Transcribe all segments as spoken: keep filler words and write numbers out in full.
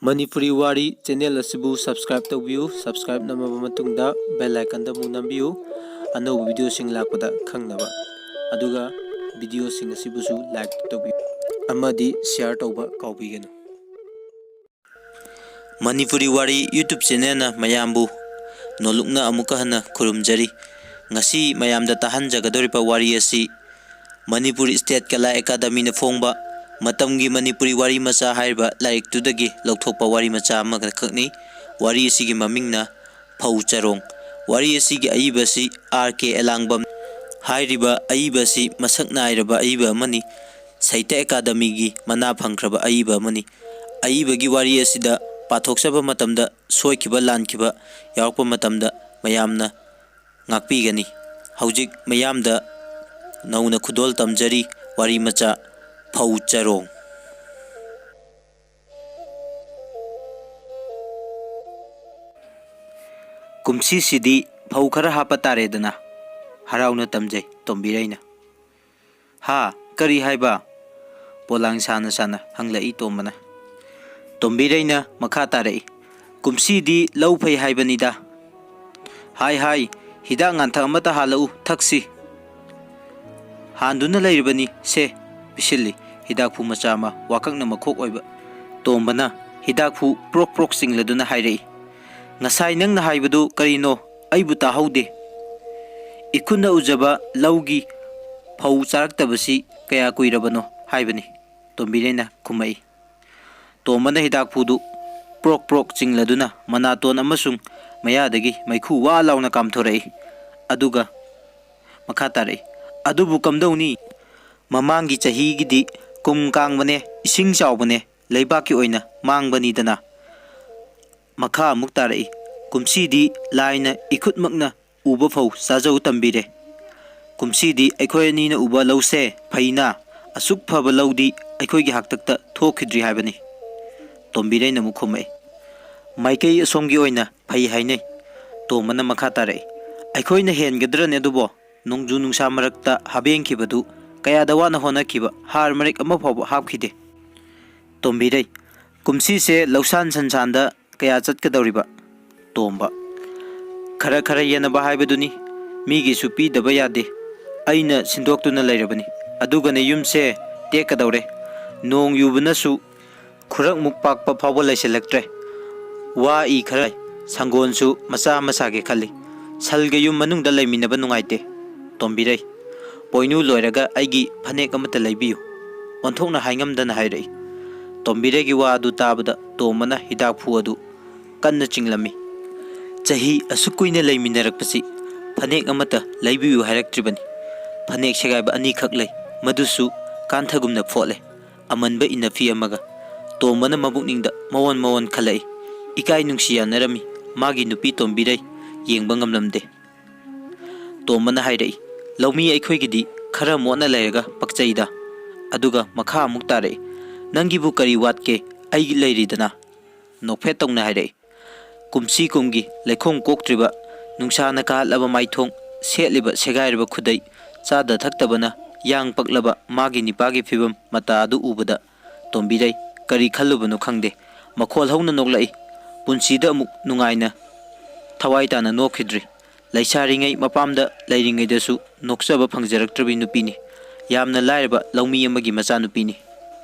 ꯃꯅꯤꯄꯨꯔꯤ ꯋꯥꯔꯤ ꯆꯦꯅꯦꯜ ꯑꯁꯤꯕꯨ ꯁꯕꯁꯀ꯭ꯔꯥꯏꯕ ꯇꯧꯕꯤꯌꯨ꯫ ꯁꯕꯁꯀ꯭ꯔꯥꯏꯕ ꯅꯝꯃꯕ ꯃꯇꯨꯡꯗ ꯕꯦꯜ ꯑꯥꯏꯀꯟꯗ ꯑꯃꯨꯛ ꯅꯝꯕꯤꯌꯨ, ꯑꯅꯧꯕ ꯚꯤꯗꯤꯑꯣꯁꯤꯡ ꯂꯥꯛꯄꯗ ꯈꯪꯅꯕ꯫ ꯑꯗꯨꯒ ꯚꯤꯗꯤꯑꯣꯁꯤꯡ ꯑꯁꯤꯕꯨꯁꯨ ꯂꯥꯏꯛ ꯇꯧꯕꯤꯌꯨ ꯑꯃꯗꯤ ꯁꯤꯌꯥꯔ ꯇꯧꯕ ꯀꯥꯎꯕꯤꯒꯅꯨ꯫ ꯃꯅꯤꯄꯨꯔꯤ ꯋꯥꯔꯤ YouTube ꯆꯦꯅꯦꯜꯅ ꯃꯌꯥꯝꯕꯨ ꯅꯣꯂꯨꯛꯅ ꯑꯃꯨꯛꯀ ꯍꯟꯅ ꯈꯨꯔꯨꯝꯖꯔꯤ꯫ ꯉꯁꯤ ꯃꯌꯥꯝꯗ ꯇꯥꯍꯟꯖꯒꯗꯧꯔꯤꯕ ꯋꯥꯔꯤ ꯑꯁꯤ ꯃꯅꯤꯄꯨꯔ ꯁ꯭ꯇꯦꯠ ꯀꯂꯥ ꯑꯦꯀꯥꯗꯃꯤꯅ ꯐꯣꯡꯕ ꯃꯇꯝꯒꯤ ꯃꯅꯤꯄꯨꯔꯤ ꯋꯥꯔꯤ ꯃꯆꯥ ꯍꯥꯏꯔꯤꯕ ꯂꯥꯏꯔꯤꯛꯇꯨꯗꯒꯤ ꯂꯧꯊꯣꯛꯄ ꯋꯥꯔꯤ ꯃꯆꯥ ꯑꯃꯈꯛꯅꯤ꯫ ꯋꯥꯔꯤ ꯑꯁꯤꯒꯤ ꯃꯃꯤꯡꯅ ꯐꯧ ꯆꯔꯣꯡ꯫ ꯋꯥꯔꯤ ꯑꯁꯤꯒꯤ ꯑꯏꯕ ꯑꯁꯤ ꯑꯥꯔ ꯀꯦ ꯑꯦꯂꯥꯡꯕꯝ꯫ ꯍꯥꯏꯔꯤꯕ ꯑꯏꯕ ꯑꯁꯤ ꯃꯁꯛ ꯅꯥꯏꯔꯕ ꯑꯏꯕ ꯑꯃꯅꯤ꯫ ꯁꯥꯍꯤꯇ꯭ꯌ ꯑꯦꯀꯥꯗꯃꯤꯒꯤ ꯃꯅꯥ ꯐꯪꯈ꯭ꯔꯕ ꯑꯏꯕ ꯑꯃꯅꯤ꯫ ꯑꯏꯕꯒꯤ ꯋꯥꯔꯤ ꯑꯁꯤꯗ ꯄꯥꯊꯣꯛꯆꯕ ꯃꯇꯝꯗ ꯁꯣꯏꯈꯤꯕ ꯂꯥꯟꯈꯤꯕ ꯌꯥꯎꯔꯛꯄ ꯃꯇꯝꯗ ꯃꯌꯥꯝꯅ ꯉꯥꯛꯄꯤꯒꯅꯤ꯫ ꯍꯧꯖꯤꯛ ꯃꯌꯥꯝꯗ ꯅꯧꯅ ꯈꯨꯗꯣꯜ ꯇꯝꯖꯔꯤ ꯋꯥꯔꯤ ꯃꯆꯥ ꯐꯧ ꯆꯔꯣꯡ꯫ ꯀꯨꯝꯁꯤꯁꯤꯗꯤ ꯐꯧ ꯈꯔ ꯍꯥꯞꯄ ꯇꯥꯔꯦꯗꯅ꯫ ꯍꯔꯥꯎꯅ ꯇꯝꯖꯩ ꯇꯣꯝꯕꯤꯔꯩꯅ꯫ "ꯍꯥ? ꯀꯔꯤ ꯍꯥꯏꯕ?" ꯄꯣꯂꯥꯡ ꯁꯥꯅ ꯁꯥꯅ ꯍꯪꯂꯛꯏ ꯇꯣꯝꯕꯅ꯫ ꯇꯣꯝꯕꯤꯔꯩꯅ ꯃꯈꯥ ꯇꯥꯔꯛꯏ, "ꯀꯨꯝꯁꯤꯗꯤ ꯂꯧ ꯐꯩ ꯍꯥꯏꯕꯅꯤꯗ꯫ ꯍꯥꯏ ꯍꯥꯏ, ꯍꯤꯗꯥꯛ ꯉꯥꯟꯊꯛ ꯑꯃꯇ ꯍꯥꯜꯂꯛꯎ, ꯊꯛꯁꯤ꯫" ꯍꯥꯟꯗꯨꯅ ꯂꯩꯔꯕꯅꯤ꯫ "ꯁꯦ꯫" ꯄꯤꯁꯤꯜꯂꯤ ꯍꯤꯗꯥꯛꯐꯨ ꯃꯆꯥ ꯑꯃ, ꯋꯥꯀꯛꯅ ꯃꯈꯣꯛ ꯑꯣꯏꯕ꯫ ꯇꯣꯝꯕꯅ ꯍꯤꯗꯥꯛꯐꯨ ꯄ꯭ꯔꯣꯛ ꯄ꯭ꯔꯣꯛ ꯆꯤꯡꯂꯗꯨꯅ ꯍꯥꯏꯔꯛꯏ, "ꯉꯁꯥꯏ ꯅꯪꯅ ꯍꯥꯏꯕꯗꯨ ꯀꯔꯤꯅꯣ? ꯑꯩꯕꯨ ꯇꯥꯍꯧꯗꯦ꯫" "ꯏꯈꯨꯠꯅ ꯎꯖꯕ ꯂꯧꯒꯤ ꯐꯧ ꯆꯥꯔꯛꯇꯕꯁꯤ ꯀꯌꯥ ꯀꯨꯏꯔꯕꯅꯣ?" ꯍꯥꯏꯕꯅꯤ꯫ ꯇꯣꯝꯕꯤꯔꯩꯅ ꯈꯨꯝꯃꯛꯏ꯫ ꯇꯣꯝꯕꯅ ꯍꯤꯗꯥꯛꯐꯨꯗꯨ ꯄ꯭ꯔꯣꯛ ꯄ꯭ꯔꯣꯛ ꯆꯤꯡꯂꯗꯨꯅ ꯃꯅꯥꯇꯣꯟ ꯑꯃꯁꯨꯡ ꯃꯌꯥꯗꯒꯤ ꯃꯩꯈꯨ ꯋꯥ ꯂꯥꯎꯅ ꯀꯥꯝꯊꯣꯔꯛꯏ꯫ ꯑꯗꯨꯒ ꯃꯈꯥ ꯇꯥꯔꯛꯏ, "ꯑꯗꯨꯕꯨ ꯀꯝꯗꯧꯅꯤ? ꯃꯃꯥꯡꯒꯤ ꯆꯍꯤꯒꯤꯗꯤ ꯀꯨꯝ ꯀꯥꯡꯕꯅꯦ, ꯏꯁꯤꯡ ꯆꯥꯎꯕꯅꯦ, ꯂꯩꯕꯥꯛꯀꯤ ꯑꯣꯏꯅ ꯃꯥꯡꯕꯅꯤꯗꯅ꯫" ꯃꯈꯥ ꯑꯃꯨꯛ ꯇꯥꯔꯛꯏ, "ꯀꯨꯝꯁꯤꯗꯤ ꯂꯥꯏꯅ ꯏꯈꯨꯠꯃꯛꯅ ꯎꯕ ꯐꯧ ꯆꯥꯖꯧ ꯇꯝꯕꯤꯔꯦ꯫ ꯀꯨꯝꯁꯤꯗꯤ ꯑꯩꯈꯣꯏ ꯑꯅꯤꯅ ꯎꯕ ꯂꯧꯁꯦ ꯐꯩꯅ, ꯑꯁꯨꯛ ꯐꯕ ꯂꯧꯗꯤ ꯑꯩꯈꯣꯏꯒꯤ ꯍꯥꯛꯇꯛꯇ ꯊꯣꯛꯈꯤꯗ꯭ꯔꯤ ꯍꯥꯏꯕꯅꯤ꯫" ꯇꯣꯝꯕꯤꯔꯩꯅ ꯑꯃꯨꯛ ꯈꯨꯝꯃꯛꯏ, "ꯃꯥꯏꯀꯩ ꯑꯁꯣꯝꯒꯤ ꯑꯣꯏꯅ ꯐꯩ ꯍꯥꯏꯅꯩ꯫" ꯇꯣꯝꯕꯅ ꯃꯈꯥ ꯇꯥꯔꯛꯏ, "ꯑꯩꯈꯣꯏꯅ ꯍꯦꯟꯒꯗ꯭ꯔꯅꯦ ꯑꯗꯨꯕꯣ? ꯅꯣꯡꯖꯨ ꯅꯨꯡꯁꯥ ꯃꯔꯛꯇ ꯍꯥꯕꯦꯡꯈꯤꯕꯗꯨ ꯀꯌꯥꯗ ꯋꯥꯅ ꯍꯣꯠꯅꯈꯤꯕ, ꯍꯥꯔ ꯃꯔꯤꯛ ꯑꯃ ꯐꯥꯎꯕ ꯍꯥꯞꯈꯤꯗꯦ꯫" ꯇꯣꯝꯕꯤꯔꯩ, "ꯀꯨꯝꯁꯤꯁꯦ ꯂꯧꯁꯥꯟ ꯁꯟꯁꯥꯟꯗ ꯀꯌꯥ ꯆꯠꯀꯗꯧꯔꯤꯕ?" ꯇꯣꯝꯕ: "ꯈꯔ ꯈꯔ ꯌꯦꯟꯅꯕ ꯍꯥꯏꯕꯗꯨꯅꯤ꯫ ꯃꯤꯒꯤꯁꯨ ꯄꯤꯗꯕ ꯌꯥꯗꯦ꯫ ꯑꯩꯅ ꯁꯤꯟꯗꯣꯛꯇꯨꯅ ꯂꯩꯔꯕꯅꯤ꯫ ꯑꯗꯨꯒꯅꯦ, ꯌꯨꯝꯁꯦ ꯇꯦꯛꯀꯗꯧꯔꯦ꯫ ꯅꯣꯡ ꯌꯨꯕꯅꯁꯨ ꯈꯨꯔꯛꯃꯨꯛ ꯄꯥꯛꯄ ꯐꯥꯎꯕ ꯂꯩꯁꯤꯜꯂꯛꯇ꯭ꯔꯦ꯫ ꯋꯥ ꯏ ꯈꯔ, ꯁꯪꯒꯣꯟꯁꯨ ꯃꯆꯥ ꯑꯃ ꯁꯥꯒꯦ ꯈꯜꯂꯤ꯫ ꯁꯜꯒ ꯌꯨꯝ ꯃꯅꯨꯡꯗ ꯂꯩꯃꯤꯟꯅꯕ ꯅꯨꯡꯉꯥꯏꯇꯦ꯫ ꯇꯣꯝꯕꯤꯔꯩ, ꯄꯣꯏꯅꯨ ꯂꯣꯏꯔꯒ ꯑꯩꯒꯤ ꯐꯅꯦꯛ ꯑꯃꯠꯇ ꯂꯩꯕꯤꯌꯨ", ꯑꯣꯟꯊꯣꯛꯅ ꯍꯥꯏꯉꯝꯗꯅ ꯍꯥꯏꯔꯛꯏ꯫ ꯇꯣꯝꯕꯤꯔꯩꯒꯤ ꯋꯥ ꯑꯗꯨ ꯇꯥꯕꯗ ꯇꯣꯝꯕꯅ ꯍꯤꯗꯥꯛꯐꯨ ꯑꯗꯨ ꯀꯟꯅ ꯆꯤꯡꯂꯝꯃꯤ꯫ "ꯆꯍꯤ ꯑꯁꯨꯛ ꯀꯨꯏꯅ ꯂꯩꯃꯤꯟꯅꯔꯛꯄꯁꯤ ꯐꯅꯦꯛ ꯑꯃꯠꯇ ꯂꯩꯕꯤꯌꯨ ꯍꯥꯏꯔꯛꯇ꯭ꯔꯤꯕꯅꯤ꯫ ꯐꯅꯦꯛ ꯁꯦꯒꯥꯏꯕ ꯑꯅꯤꯈꯛ ꯂꯩ, ꯃꯗꯨꯁꯨ ꯀꯥꯟꯊꯒꯨꯝꯅ ꯐꯣꯠꯂꯦ꯫ ꯑꯃꯟꯕ ꯏꯟꯅꯐꯤ ꯑꯃꯒ"꯫ ꯇꯣꯝꯕꯅ ꯃꯕꯨꯛꯅꯤꯡꯗ ꯃꯋꯣꯟ ꯃꯋꯣꯟ ꯈꯜꯂꯛꯏ꯫ ꯏꯀꯥꯏ ꯅꯨꯡꯁꯤ ꯌꯥꯅꯔꯝꯃꯤ꯫ ꯃꯥꯒꯤ ꯅꯨꯄꯤ ꯇꯣꯝꯕꯤꯔꯩ ꯌꯦꯡꯕ ꯉꯝꯂꯝꯗꯦ꯫ ꯇꯣꯝꯕꯅ ꯍꯥꯏꯔꯛꯏ, "ꯂꯧꯃꯤ ꯑꯩꯈꯣꯏꯒꯤꯗꯤ ꯈꯔ ꯃꯣꯠꯅ ꯂꯩꯔꯒ ꯄꯛꯆꯩꯗ"꯫ ꯑꯗꯨꯒ ꯃꯈꯥ ꯑꯃꯨꯛ ꯇꯥꯔꯛꯏ, "ꯅꯪꯒꯤꯕꯨ ꯀꯔꯤ ꯋꯥꯠꯀꯦ? ꯑꯩꯒꯤ ꯂꯩꯔꯤꯗꯅ"꯫ ꯅꯣꯛꯐꯦꯠ ꯇꯧꯅ ꯍꯥꯏꯔꯛꯏ, "ꯀꯨꯝꯁꯤ ꯀꯨꯝꯒꯤ ꯂꯩꯈꯣꯝ ꯀꯣꯛꯇ꯭ꯔꯤꯕ, ꯅꯨꯡꯁꯥꯅ ꯀꯥꯍꯠꯂꯕ ꯃꯥꯏꯊꯣꯡ, ꯁꯦꯠꯂꯤꯕ ꯁꯦꯒꯥꯏꯔꯕ ꯈꯨꯗꯩ, ꯆꯥꯗ ꯊꯛꯇꯕꯅ ꯌꯥꯡ ꯄꯛꯂꯕ ꯃꯥꯒꯤ ꯅꯤꯄꯥꯒꯤ ꯐꯤꯕꯝ ꯃꯇꯥ ꯑꯗꯨ ꯎꯕꯗ ꯇꯣꯝꯕꯤꯔꯩ ꯀꯔꯤ ꯈꯜꯂꯨꯕꯅꯣ ꯈꯪꯗꯦ, ꯃꯈꯣꯜ ꯍꯧꯅ ꯅꯣꯛꯂꯛꯏ꯫ ꯄꯨꯟꯁꯤꯗ ꯑꯃꯨꯛ ꯅꯨꯡꯉꯥꯏꯅ ꯊꯋꯥꯏ ꯇꯥꯅ ꯅꯣꯛꯈꯤꯗ꯭ꯔꯤ꯫ ꯂꯩꯁꯥꯔꯤꯉꯩ ꯃꯄꯥꯝꯗ ꯂꯩꯔꯤꯉꯩꯗꯁꯨ ꯅꯣꯛꯆꯕ ꯐꯪꯖꯔꯛꯇ꯭ꯔꯕꯤ ꯅꯨꯄꯤꯅꯤ꯫ ꯌꯥꯝꯅ ꯂꯥꯏꯔꯕ ꯂꯧꯃꯤ ꯑꯃꯒꯤ ꯃꯆꯥꯅꯨꯄꯤꯅꯤ꯫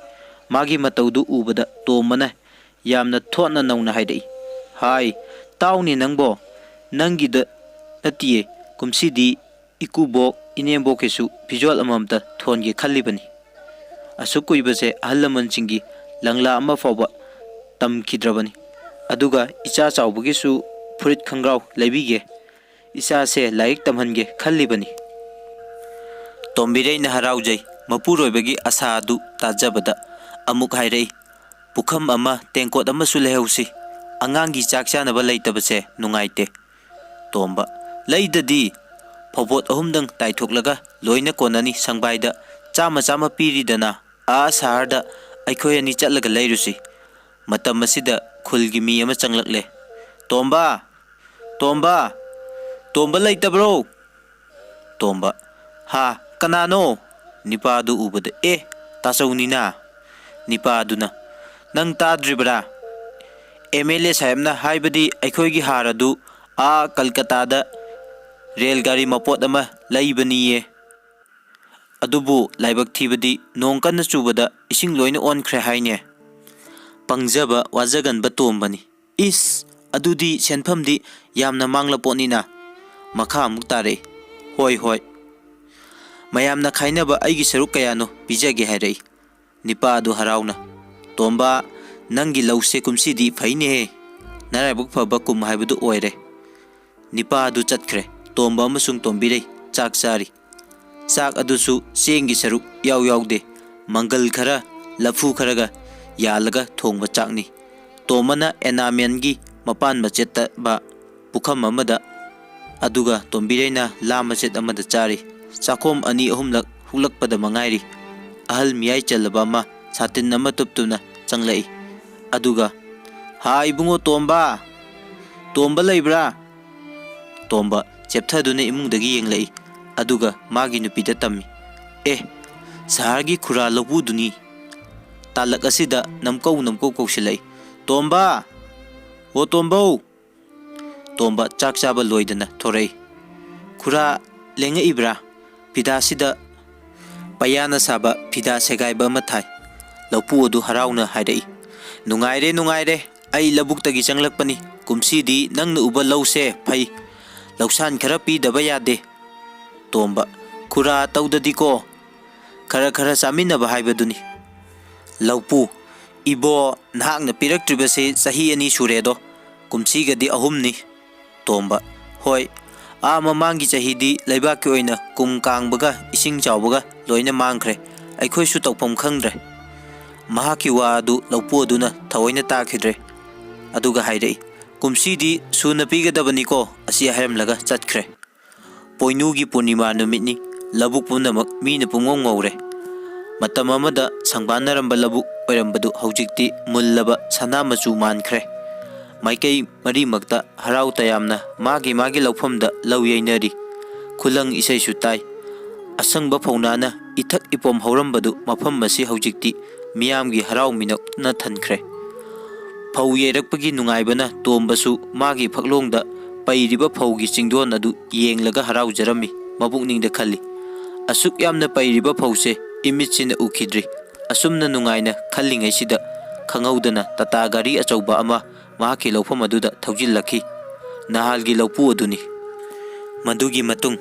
ꯃꯥꯒꯤ ꯃꯇꯧꯗꯨ ꯎꯕꯗ ꯇꯣꯝꯕꯅ ꯌꯥꯝꯅ ꯊꯣꯠꯅ ꯅꯧꯅ ꯍꯥꯏꯔꯛꯏ, "ꯍꯥꯏ, ꯇꯥꯎꯅꯦ ꯅꯪꯕꯣ, ꯅꯪꯒꯤꯗ ꯅꯠꯇꯤꯌꯦ, ꯀꯨꯝꯁꯤꯗꯤ ꯏꯀꯨꯕꯣꯛ ꯏꯅꯦꯝꯕꯣꯛꯀꯤꯁꯨ ꯐꯤꯖꯣꯜ ꯑꯃꯃꯝꯇ ꯊꯣꯟꯒꯦ ꯈꯜꯂꯤꯕꯅꯤ꯫ ꯑꯁꯨꯛ ꯀꯨꯏꯕꯁꯦ ꯑꯍꯜ ꯂꯃꯟꯁꯤꯡꯒꯤ ꯂꯪꯂꯥ ꯑꯃ ꯐꯥꯎꯕ ꯇꯝꯈꯤꯗ꯭ꯔꯕꯅꯤ꯫ ꯑꯗꯨꯒ ꯏꯆꯥ ꯆꯥꯎꯕꯒꯤꯁꯨ ꯐꯨꯔꯤꯠ ꯈꯣꯡꯒ꯭ꯔꯥꯎ ꯂꯩꯕꯤꯒꯦ, ꯏꯆꯥꯁꯦ ꯂꯥꯏꯔꯤꯛ ꯇꯝꯍꯟꯒꯦ ꯈꯜꯂꯤꯕꯅꯤ"꯫ ꯇꯣꯝꯕꯤꯔꯩꯅ ꯍꯔꯥꯎꯖꯩ꯫ ꯃꯄꯨꯔꯣꯏꯕꯒꯤ ꯑꯁꯥ ꯑꯗꯨ ꯇꯥꯖꯕꯗ ꯑꯃꯨꯛ ꯍꯥꯏꯔꯛꯏ, "ꯄꯨꯈꯝ ꯑꯃ, ꯇꯦꯡꯀꯣꯠ ꯑꯃꯁꯨ ꯂꯩꯍꯧꯁꯤ꯫ ꯑꯉꯥꯡꯒꯤ ꯆꯥꯛ ꯆꯥꯅꯕ ꯂꯩꯇꯕꯁꯦ ꯅꯨꯡꯉꯥꯏꯇꯦ"꯫ ꯇꯣꯝꯕ: "ꯂꯩꯗꯗꯤ, ꯐꯧꯕꯣꯠ ꯑꯍꯨꯝꯗꯪ ꯇꯥꯏꯊꯣꯛꯂꯒ ꯂꯣꯏꯅ ꯀꯣꯟꯅꯅꯤ꯫ ꯁꯪꯕꯥꯏꯗ ꯆꯥꯝꯃ ꯆꯥꯝꯃ ꯄꯤꯔꯤꯗꯅ, ꯑꯥ ꯁꯍꯔꯗ ꯑꯩꯈꯣꯏ ꯑꯅꯤ ꯆꯠꯂꯒ ꯂꯩꯔꯨꯁꯤ"꯫ ꯃꯇꯝ ꯑꯁꯤꯗ ꯈꯨꯜꯒꯤ ꯃꯤ ꯑꯃ ꯆꯪꯂꯛꯂꯦ꯫ "ꯇꯣꯝꯕ! ꯇꯣꯝꯕ! ꯇꯣꯝꯕ ꯂꯩꯇꯕ꯭ꯔꯣ?" ꯇꯣꯝꯕ: "ꯍꯥ, ꯀꯅꯥꯅꯣ?" ꯅꯤꯄꯥꯗꯨ ꯎꯕꯗ, "ꯑꯦ, ꯇꯥꯆꯧꯅꯤꯅ"꯫ ꯅꯤꯄꯥꯗꯨꯅ: "ꯅꯪ ꯇꯥꯗ꯭ꯔꯤꯕ꯭ꯔꯥ? ꯑꯦꯝ ꯑꯦꯜ ꯑꯦ ꯁꯥꯍꯦꯕꯅ ꯍꯥꯏꯕꯗꯤ ꯑꯩꯈꯣꯏꯒꯤ ꯍꯥꯔ ꯑꯗꯨ ꯑꯥ ꯀꯜꯀꯇꯥꯗ ꯔꯦꯜ ꯒꯥꯔꯤ ꯃꯄꯣꯠ ꯑꯃ ꯂꯩꯕꯅꯤꯌꯦ꯫ ꯑꯗꯨꯕꯨ ꯂꯥꯏꯕꯛ ꯊꯤꯕꯗꯤ ꯅꯣꯡ ꯀꯟꯅ ꯆꯨꯕꯗ ꯏꯁꯤꯡ ꯂꯣꯏꯅ ꯑꯣꯟꯈ꯭ꯔꯦ ꯍꯥꯏꯅꯦ"꯫ ꯄꯪꯖꯕ ꯋꯥꯖꯒꯟꯕ ꯇꯣꯝꯕꯅꯤ꯫ "ꯏꯁ, ꯑꯗꯨꯗꯤ ꯁꯦꯟꯐꯝꯗꯤ ꯌꯥꯝꯅ ꯃꯥꯡꯂ ꯄꯣꯠꯅꯤꯅ"꯫ ꯃꯈꯥ ꯑꯃꯨꯛ ꯇꯥꯔꯛꯏ꯫ "ꯍꯣꯏ, ꯍꯣꯏ꯫ ꯃꯌꯥꯝꯅ ꯈꯥꯏꯅꯕ ꯑꯩꯒꯤ ꯁꯔꯨꯛ ꯀꯌꯥꯅꯣ ꯄꯤꯖꯒꯦ" ꯍꯥꯏꯔꯛꯏ ꯅꯤꯄꯥ ꯑꯗꯨ ꯍꯔꯥꯎꯅ꯫ "ꯇꯣꯝꯕ, ꯅꯪꯒꯤ ꯂꯧꯁꯦ ꯀꯨꯝꯁꯤꯗꯤ ꯐꯩꯅꯦꯍꯦ꯫ ꯅꯔꯥꯏꯕꯛ ꯐꯕ ꯀꯨꯝ ꯍꯥꯏꯕꯗꯨ ꯑꯣꯏꯔꯦ"꯫ ꯅꯤꯄꯥ ꯑꯗꯨ ꯆꯠꯈ꯭ꯔꯦ꯫ ꯇꯣꯝꯕ ꯑꯃꯁꯨꯡ ꯇꯣꯝꯕꯤꯔꯩ ꯆꯥꯛ ꯆꯥꯔꯤ꯫ ꯆꯥꯛ ꯑꯗꯨꯁꯨ ꯆꯦꯡꯒꯤ ꯁꯔꯨꯛ ꯌꯥꯎ ꯌꯥꯎꯗꯦ꯫ ꯃꯪꯒꯜ ꯈꯔ, ꯂꯐꯨ ꯈꯔꯒ ꯌꯥꯜꯂꯒ ꯊꯣꯡꯕ ꯆꯥꯛꯅꯤ꯫ ꯇꯣꯝꯕꯅ ꯑꯦꯅꯥꯃꯦꯟꯒꯤ ꯃꯄꯥꯟ ꯃꯆꯦꯠꯇꯕ ꯄꯨꯈꯝ ꯑꯃꯗ, ꯑꯗꯨꯒ ꯇꯣꯝꯕꯤꯔꯩꯅ ꯂꯥ ꯃꯆꯦꯠ ꯑꯃꯗ ꯆꯥꯔꯤ꯫ ꯆꯥꯛꯈꯣꯝ ꯑꯅꯤ ꯑꯍꯨꯝꯂꯛ ꯍꯨꯛꯂꯛꯄꯗ ꯃꯉꯥꯏꯔꯤ꯫ ꯑꯍꯜ ꯃꯤꯌꯥꯏ ꯆꯜꯂꯕ ꯑꯃ ꯁꯥꯇꯤꯟ ꯑꯃ ꯇꯨꯞꯇꯨꯅ ꯆꯪꯂꯛꯏ꯫ ꯑꯗꯨꯒ, "ꯍꯥ, ꯏꯕꯨꯡꯉꯣ ꯇꯣꯝꯕ! ꯇꯣꯝꯕ ꯂꯩꯕ꯭ꯔꯥ?" ꯇꯣꯝꯕ ꯆꯦꯞꯊꯗꯨꯅ ꯏꯃꯨꯡꯗꯒꯤ ꯌꯦꯡꯂꯛꯏ꯫ ꯑꯗꯨꯒ ꯃꯥꯒꯤ ꯅꯨꯄꯤꯗ ꯇꯝꯃꯤ꯫ "ꯑꯦ, ꯁꯍꯔꯒꯤ ꯈꯨꯔꯥ ꯂꯧꯕꯨꯗꯨꯅꯤ꯫ ꯇꯥꯂꯛ ꯑꯁꯤꯗ ꯅꯝꯀꯧ ꯅꯝꯀꯧ ꯀꯧꯁꯤꯜꯂꯛꯏ꯫ ꯇꯣꯝꯕ! ꯑꯣ ꯇꯣꯝꯕꯧ!" ꯇꯣꯝꯕ ꯆꯥꯛ ꯆꯥꯕ ꯂꯣꯏꯗꯅ ꯊꯣꯔꯛꯏ꯫ "ꯈꯨꯔꯥ ꯂꯦꯡꯉꯛꯏꯕ꯭ꯔꯥ?" ꯐꯤꯗꯥꯁꯤꯗ ꯄꯌꯥꯅ ꯁꯥꯕ ꯐꯤꯗꯥ ꯁꯦꯒꯥꯏꯕ ꯑꯃ ꯊꯥꯏ꯫ ꯂꯧꯄꯨ ꯑꯗꯨ ꯍꯔꯥꯎꯅ ꯍꯥꯏꯔꯛꯏ꯫ "ꯅꯨꯡꯉꯥꯏꯔꯦ, ꯅꯨꯡꯉꯥꯏꯔꯦ꯫ ꯑꯩ ꯂꯧꯕꯨꯛꯇꯒꯤ ꯆꯪꯂꯛꯄꯅꯤ꯫ ꯀꯨꯝꯁꯤꯗꯤ ꯅꯪꯅ ꯎꯕ ꯂꯧꯁꯦ ꯐꯩ꯫ ꯂꯧꯁꯥꯟ ꯈꯔ ꯄꯤꯗꯕ ꯌꯥꯗꯦ"꯫ ꯇꯣꯝꯕ, "ꯈꯨꯔꯥ ꯇꯧꯗꯗꯤꯀꯣ, ꯈꯔ ꯈꯔ ꯆꯥꯃꯤꯟꯅꯕ ꯍꯥꯏꯕꯗꯨꯅꯤ"꯫ ꯂꯧꯄꯨ, "ꯏꯕꯣ, ꯅꯍꯥꯛꯅ ꯄꯤꯔꯛꯇ꯭ꯔꯤꯕꯁꯤ ꯆꯍꯤ ꯑꯅꯤ ꯁꯨꯔꯦꯗꯣ, ꯀꯨꯝꯁꯤꯒꯗꯤ ꯑꯍꯨꯝꯅꯤ"꯫ ꯇꯣꯝꯕ, "ꯍꯣꯏ, ꯑꯥ ꯃꯃꯥꯡꯒꯤ ꯆꯍꯤꯗꯤ ꯂꯩꯕꯥꯛꯀꯤ ꯑꯣꯏꯅ ꯀꯨꯝ ꯀꯥꯡꯕꯒ ꯏꯁꯤꯡ ꯆꯥꯎꯕꯒ ꯂꯣꯏꯅ ꯃꯥꯡꯈ꯭ꯔꯦ꯫ ꯑꯩꯈꯣꯏꯁꯨ ꯇꯧꯐꯝ ꯈꯪꯗ꯭ꯔꯦ"꯫ ꯃꯍꯥꯛꯀꯤ ꯋꯥ ꯑꯗꯨ ꯂꯧꯄꯨ ꯑꯗꯨꯅ ꯊꯑꯣꯏꯅ ꯇꯥꯈꯤꯗ꯭ꯔꯦ꯫ ꯑꯗꯨꯒ ꯍꯥꯏꯔꯛꯏ, "ꯀꯨꯝꯁꯤꯗꯤ ꯁꯨꯅ ꯄꯤꯒꯗꯕꯅꯤꯀꯣ" ꯑꯁꯤ ꯍꯥꯏꯔꯝꯂꯒ ꯆꯠꯈ꯭ꯔꯦ꯫ ꯄꯣꯏꯅꯨꯒꯤ ꯄꯨꯔꯅꯤꯃꯥ ꯅꯨꯃꯤꯠꯅꯤ꯫ ꯂꯧꯕꯨꯛ ꯄꯨꯝꯅꯃꯛ ꯃꯤꯅ ꯄꯨꯡꯉꯧ ꯉꯧꯔꯦ꯫ ꯃꯇꯝ ꯑꯃꯗ ꯁꯪꯕꯥꯟꯅꯔꯝꯕ ꯂꯧꯕꯨꯛ ꯑꯣꯏꯔꯝꯕꯗꯨ ꯍꯧꯖꯤꯛꯇꯤ ꯃꯨꯜꯂꯕ ꯁꯅꯥ ꯃꯆꯨ ꯃꯥꯟꯈ꯭ꯔꯦ꯫ ꯃꯥꯏꯀꯩ ꯃꯔꯤꯃꯛꯇ ꯍꯔꯥꯎ ꯇꯌꯥꯝꯅ ꯃꯥꯒꯤ ꯃꯥꯒꯤ ꯂꯧꯐꯝꯗ ꯂꯧ ꯌꯩꯅꯔꯤ꯫ ꯈꯨꯂꯪ ꯏꯁꯩꯁꯨ ꯇꯥꯏ꯫ ꯑꯁꯪꯕ ꯐꯧꯅꯥꯅ ꯏꯊꯛ ꯏꯄꯣꯝ ꯍꯧꯔꯝꯕꯗꯨ ꯃꯐꯝ ꯑꯁꯤ ꯍꯧꯖꯤꯛꯇꯤ ꯃꯤꯌꯥꯝꯒꯤ ꯍꯔꯥꯎ ꯃꯤꯅꯣꯛꯅ ꯊꯟꯈ꯭ꯔꯦ꯫ ꯐꯧ ꯌꯩꯔꯛꯄꯒꯤ ꯅꯨꯡꯉꯥꯏꯕꯅ ꯇꯣꯝꯕꯁꯨ ꯃꯥꯒꯤ ꯐꯛꯂꯣꯡꯗ ꯄꯩꯔꯤꯕ ꯐꯧꯒꯤ ꯆꯤꯡꯗꯣꯟ ꯑꯗꯨ ꯌꯦꯡꯂꯒ ꯍꯔꯥꯎꯖꯔꯝꯃꯤ꯫ ꯃꯕꯨꯛꯅꯤꯡꯗ ꯈꯜꯂꯤ, "ꯑꯁꯨꯛ ꯌꯥꯝꯅ ꯄꯩꯔꯤꯕ ꯐꯧꯁꯦ ꯏꯃꯤꯠꯁꯤꯅ ꯎꯈꯤꯗ꯭ꯔꯤ꯫" ꯑꯁꯨꯝꯅ ꯅꯨꯡꯉꯥꯏꯅ ꯈꯜꯂꯤꯉꯩꯁꯤꯗ ꯈꯪꯍꯧꯗꯅ ꯇꯥꯇꯥ ꯒꯥꯔꯤ ꯑꯆꯧꯕ ꯑꯃ ꯃꯍꯥꯛꯀꯤ ꯂꯧꯐꯝ ꯑꯗꯨꯗ ꯊꯧꯖꯤꯜꯂꯛꯈꯤ꯫ ꯅꯍꯥꯜꯒꯤ ꯂꯧꯄꯨ ꯑꯗꯨꯅꯤ꯫ ꯃꯗꯨꯒꯤ ꯃꯇꯨꯡ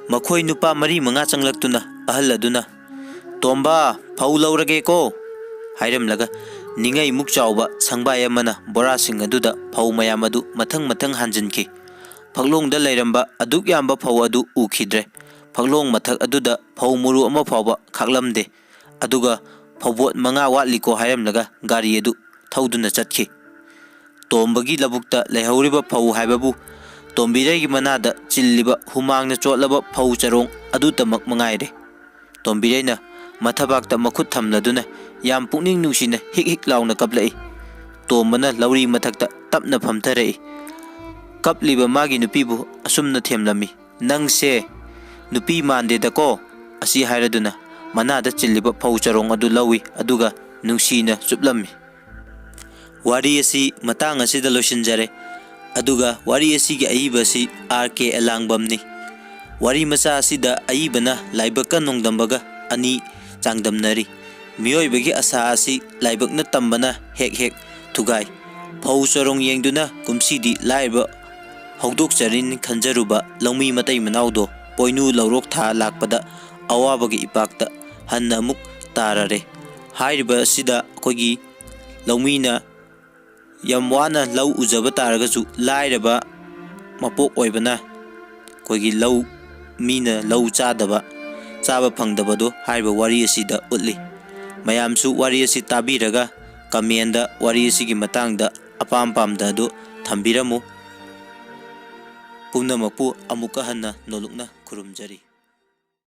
ꯃꯈꯣꯏ ꯅꯨꯄꯥ ꯃꯔꯤ ꯃꯉꯥ ꯆꯪꯂꯛꯇꯨꯅ ꯑꯍꯜ ꯑꯗꯨꯅ, "ꯇꯣꯝꯕ, ꯐꯧ ꯂꯧꯔꯒꯦꯀꯣ" ꯍꯥꯏꯔꯝꯂꯒ ꯅꯤꯡꯉꯩꯃꯨꯛ ꯆꯥꯎꯕ ꯁꯪꯕꯥꯏ ꯑꯃꯅ ꯕꯣꯔꯥꯁꯤꯡ ꯑꯗꯨꯗ ꯐꯧ ꯃꯌꯥꯝ ꯑꯗꯨ ꯃꯊꯪ ꯃꯊꯪ ꯍꯥꯟꯖꯤꯟꯈꯤ꯫ ꯐꯛꯂꯣꯡꯗ ꯂꯩꯔꯝꯕ ꯑꯗꯨꯛ ꯌꯥꯝꯕ ꯐꯧ ꯑꯗꯨ ꯎꯈꯤꯗ꯭ꯔꯦ꯫ ꯐꯛꯂꯣꯡ ꯃꯊꯛ ꯑꯗꯨꯗ ꯐꯧ ꯃꯔꯨ ꯑꯃ ꯐꯥꯎꯕ ꯈꯥꯛꯂꯝꯗꯦ꯫ ꯑꯗꯨꯒ ꯐꯧꯕꯣꯠ ꯃꯉꯥ ꯋꯥꯠꯂꯤꯀꯣ ꯍꯥꯏꯔꯝꯂꯒ ꯒꯥꯔꯤ ꯑꯗꯨ ꯊꯧꯗꯨꯅ ꯆꯠꯈꯤ꯫ ꯇꯣꯝꯕꯒꯤ ꯂꯧꯕꯨꯛꯇ ꯂꯩꯍꯧꯔꯤꯕ ꯐꯧ ꯍꯥꯏꯕꯕꯨ ꯇꯣꯝꯕꯤꯔꯩꯒꯤ ꯃꯅꯥꯗ ꯆꯤꯜꯂꯤꯕ ꯍꯨꯃꯥꯡꯅ ꯆꯣꯠꯂꯕ ꯐꯧ ꯆꯔꯣꯡ ꯑꯗꯨꯇꯃꯛ ꯃꯉꯥꯏꯔꯦ꯫ ꯇꯣꯝꯕꯤꯔꯩꯅ ꯃꯊꯕꯥꯛꯇ ꯃꯈꯨꯠ ꯊꯝꯂꯗꯨꯅ ꯌꯥꯝ ꯄꯨꯛꯅꯤꯡ ꯅꯨꯡꯁꯤꯅ ꯍꯤꯛ ꯍꯤꯛ ꯂꯥꯎꯅ ꯀꯞꯂꯛꯏ꯫ ꯇꯣꯝꯕꯅ ꯂꯧꯔꯤ ꯃꯊꯛꯇ ꯇꯞꯅ ꯐꯝꯊꯔꯛꯏ꯫ ꯀꯞꯂꯤꯕ ꯃꯥꯒꯤ ꯅꯨꯄꯤꯕꯨ ꯑꯁꯨꯝꯅ ꯊꯦꯝꯂꯝꯃꯤ, "ꯅꯪꯁꯦ ꯅꯨꯄꯤ ꯃꯥꯟꯗꯦꯗꯀꯣ" ꯑꯁꯤ ꯍꯥꯏꯔꯗꯨꯅ ꯃꯅꯥꯗ ꯆꯤꯜꯂꯤꯕ ꯐꯧ ꯆꯔꯣꯡ ꯑꯗꯨ ꯂꯧꯏ, ꯑꯗꯨꯒ ꯅꯨꯡꯁꯤꯅ ꯆꯨꯞꯂꯝꯃꯤ꯫ ꯋꯥꯔꯤ ꯑꯁꯤ ꯃꯇꯥꯡ ꯑꯁꯤꯗ ꯂꯣꯏꯁꯤꯟꯖꯔꯦ꯫ ꯑꯗꯨꯒ ꯋꯥꯔꯤ ꯑꯁꯤꯒꯤ ꯑꯏꯕ ꯑꯁꯤ ꯑꯥꯔ ꯀꯦ ꯑꯦꯂꯥꯡꯕꯝꯅꯤ꯫ ꯋꯥꯔꯤ ꯃꯆꯥ ꯑꯁꯤꯗ ꯑꯏꯕꯅ ꯂꯥꯏꯕꯛꯀ ꯅꯣꯡꯗꯝꯕꯒ ꯑꯅꯤ ꯆꯥꯡꯗꯝꯅꯔꯤ꯫ ꯃꯤꯑꯣꯏꯕꯒꯤ ꯑꯁꯥ ꯑꯁꯤ ꯂꯥꯏꯕꯛꯅ ꯇꯝꯕꯅ ꯍꯦꯛ ꯍꯦꯛ ꯊꯨꯒꯥꯏ꯫ ꯐꯧ ꯆꯔꯣꯡ ꯌꯦꯡꯗꯨꯅ ꯀꯨꯝꯁꯤꯗꯤ ꯂꯥꯏꯔꯕ ꯍꯧꯗꯣꯛꯆꯔꯤꯅꯤ ꯈꯟꯖꯔꯨꯕ ꯂꯧꯃꯤ ꯃꯇꯩ ꯃꯅꯥꯎꯗꯣ ꯄꯣꯏꯅꯨ ꯂꯧꯔꯣꯛ ꯊꯥ ꯂꯥꯛꯄꯗ ꯑꯋꯥꯕꯒꯤ ꯏꯄꯥꯛꯇ ꯍꯟꯅ ꯑꯃꯨꯛ ꯇꯥꯔꯔꯦ꯫ ꯍꯥꯏꯔꯤꯕ ꯑꯁꯤꯗ ꯑꯩꯈꯣꯏꯒꯤ ꯂꯧꯃꯤꯅ ꯌꯥꯝ ꯋꯥꯅ ꯂꯧ ꯎꯖꯕ ꯇꯥꯔꯒꯁꯨ ꯂꯥꯏꯔꯕ ꯃꯄꯣꯛ ꯑꯣꯏꯕꯅ ꯑꯩꯈꯣꯏꯒꯤ ꯂꯧ, ꯃꯤꯅ ꯂꯧ ꯆꯥꯗꯕ, ꯆꯥꯕ ꯐꯪꯗꯕꯗꯣ ꯍꯥꯏꯔꯤꯕ ꯋꯥꯔꯤ ꯑꯁꯤꯗ ꯎꯠꯂꯤ꯫ ꯃꯌꯥꯝꯁꯨ ꯋꯥꯔꯤ ꯑꯁꯤ ꯇꯥꯕꯤꯔꯒ ꯀꯃꯦꯟꯗ ꯋꯥꯔꯤ ꯑꯁꯤꯒꯤ ꯃꯇꯥꯡꯗ ꯑꯄꯥꯝ ꯄꯥꯝꯗ ꯑꯗꯨ ꯊꯝꯕꯤꯔꯝꯃꯨ꯫ ꯄꯨꯝꯅꯃꯛꯄꯨ ꯑꯃꯨꯛꯀ ꯍꯟꯅ ꯅꯣꯂꯨꯛꯅ ꯈꯨꯔꯨꯝꯖꯔꯤ꯫